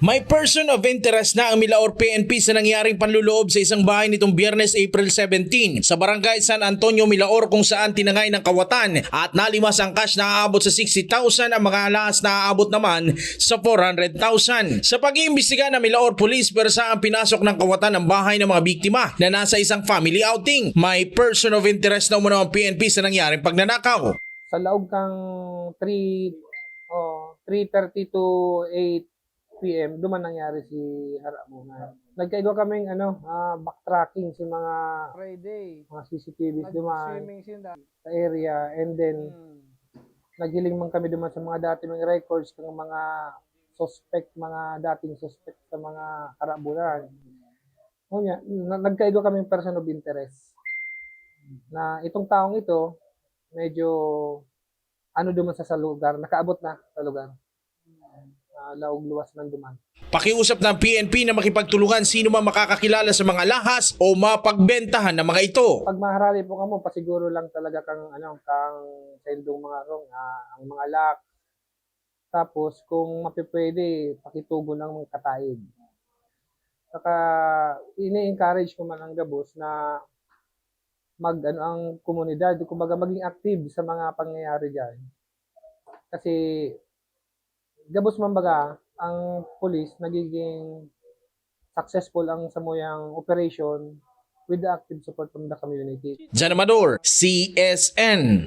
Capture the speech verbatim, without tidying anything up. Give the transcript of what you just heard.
May person of interest na ang Milaor P N P sa nangyaring panloloob sa isang bahay nitong Biyernes, April seventeen, sa Barangay San Antonio, Milaor, kung saan tinangay ng kawatan at nalimas ang cash na aabot sa sixty thousand, ang mga alahas na aabot naman sa four hundred thousand. Sa pag-iimbestiga ng Milaor Police, pwersa ang pinasok ng kawatan ang bahay ng mga biktima na nasa isang family outing. May person of interest na umano ang P N P sa nangyaring pagnanakaw. Sa laog kang three, oh, three thirty to eight P M, duman nangyari si Harabunan. Nagkaigwa kaming ano, ah, backtracking sa mga Friday. mga C C T Vs duman Nag-swimming sila. sa area, and then Hmm. naghiling man kami duman sa mga dati mong records ng mga suspect, mga dating suspect sa mga Harabunan. Ngunyan, na, nagkaigwa kaming person of interest na itong taong ito, medyo ano duman sa, sa lugar, nakaabot na sa lugar. Ah, laog luwas man duman. Pakiusap ng P N P na makipagtulungan sino man makakakilala sa mga alahas o mapagbentahan ng mga ito. Pag maharali po kamo, pasiguro lang talaga kang ano, kang sa indong mga rong, ah, ang mga lock. Tapos kung mapipwede, pakitugon ang mga kataig. Saka ini-encourage ko man ang gabos na mag ano ang komunidad, kumbaga maging active sa mga pangyayari diyan. Kasi gabos man baga ang police nagiging successful ang samuyang operation with the active support from the community. Jan Amador, C S N.